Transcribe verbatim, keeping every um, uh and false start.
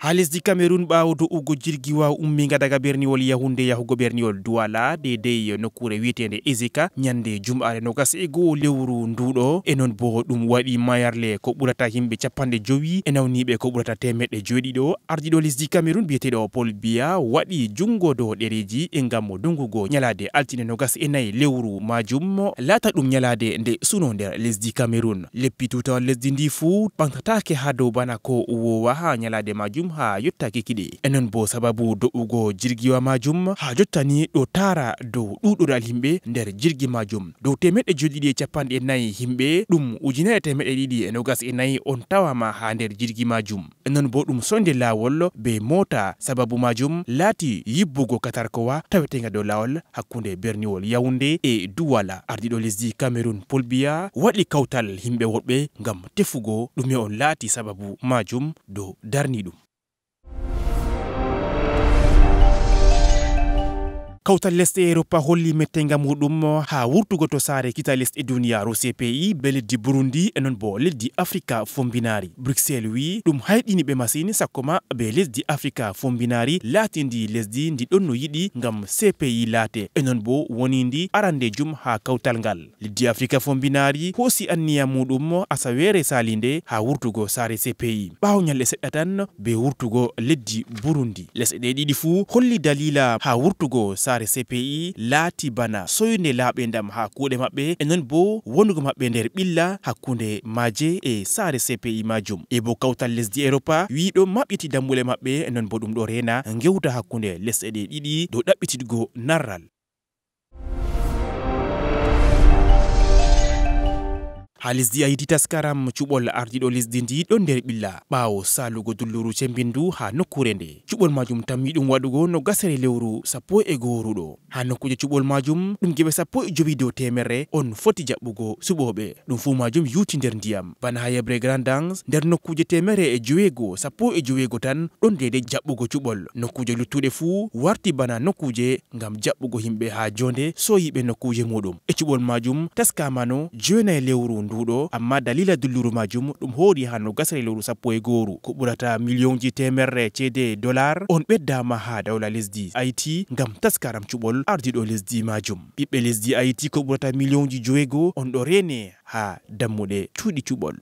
Haa lesdi Cameroun, ɓaawo do'ugo jirgiwa ummiinga daga berniwol Yaoundé yahugo berniwol Douala, deydey nokkuure wiyeteende Ezeka, ñande jum'aare noogas e go'o lewru nduuɗo, e non boo ɗum waɗi mayarle ko ɓurata yimɓe cappanɗe jowi e nawniiɓe ko ɓurata teemeɗɗe joweeɗiɗo. Ardiiɗo lesdi Cameroun biyeteeɗo Paul Biya waɗi junngo dow ɗereeji e ngam dongugo ñalaade altine noogas e nayi lewru maajum, laata ɗum ñalaade nde suno nder lesdi Cameroun. Leppi tuutawal lesdi ndi fuu ɓamtataake haa dow bana ko woowa haa ñalaade maajum haa yottaaki kiɗe. E non boo sababu do'ugo jirgiwa maajum haa jotta ni ɗo taara dow ɗuuɗoral yimɓe nder jirgi maajum. Dow teemeɗɗe joweeɗiɗi e cappanɗe nayi yimɓe, ɗum ujunere teemeɗɗe ɗiɗi e noogas e nayi on tawaama haa nder jirgi maajum. E non boo ɗum soynde laawol bee moota, sababu maajum laati yibbugo katarkowa taweteenga dow laawol hakkunde berniwol Yaoundé e Douala. Ardiiɗo lesdi Cameroun Paul Biya waɗi kawtal yimɓe woɗɓe ngam tefugo ɗume on laati sababu maajum dow darniiɗum. Kawtal lesɗe Europa holli mettenga muuɗum haa wurtugo to saare kiita lesɗe duniyaaru C P I bee leddi Burundi e non boo leddi Afrika Fombinaari. Bruxelles wi'i ɗum hayɗini ɓe masin, sakko ma bee lesdi Afrika Fombinaari laatindi lesdi ndi ɗonno yiɗi ngam C P I laate, e non boo wonindi arandejum haa kawtal ngal. Leddi Afrika Fombinaari hoosi anniya muuɗum asaweere saaliinde haa wurtugo saare C P I. Ɓaawo nyalɗe seɗɗa tan bee wurtugo leddi Burundi, lesɗe ɗe ɗiɗi fuu holli daliila haa wurtugo saare C P I laati bana soynde laaɓeendam haa kuuɗe maɓɓe, e non boo wonugo maɓɓe nder ɓilla hakkunde maaje e saare C P I maajum. E boo kawtal lesdi Europa wi'i ɗo maɓɓiti dammuɗe maɓɓe, e non boo ɗum ɗo reena ngewta hakkunde lesɗe ɗe ɗiɗi dow ɗaɓɓititgo narral. Haa lesdi Ayiti, taskaram cuɓol ardiiɗo lesdi ndi ɗon nder ɓilla. Ɓaawo saalugo dulluru cembindu haa nokkuure nde, cuɓol maajum tammi ɗum waɗugo no gasere lewru sappo e gooruɗo. Haa nokkuuje cuɓol maajum, ɗum geɓe sappo e jowi dow teemerre on foti jaɓɓugo suɓooɓe. Ɗum fuu maajum yuuti nder ndiyam. Bana haa yeɓre Grand Anse, nder nokkuuje teemerre e joweego, sappo e joweego tan ɗon deydey jaɓɓugo cuɓol. Nokkuuje luttuɗe fuu warti bana nokkuuje ngam jaɓɓugo yimɓe haa joonde sooyiiɓe nokkuuje muuɗum. E cuɓol maajum taskaamano jeenayi lewru nduuɗo, ammaa daliila dulluru maajum ɗum hoori haa noogasere lewru sappo e gooru. Ko ɓurata miliyonji teemerre ceede dolar on ɓeddaama haa dawla lesdi Ayiti ngam taskaram cuɓol ardiiɗo lesdi maajum. Ɓiɓɓe lesdi Ayiti ko ɓurata miliyonji joweego on ɗo reene haa dammuɗe cuuɗi cuɓol.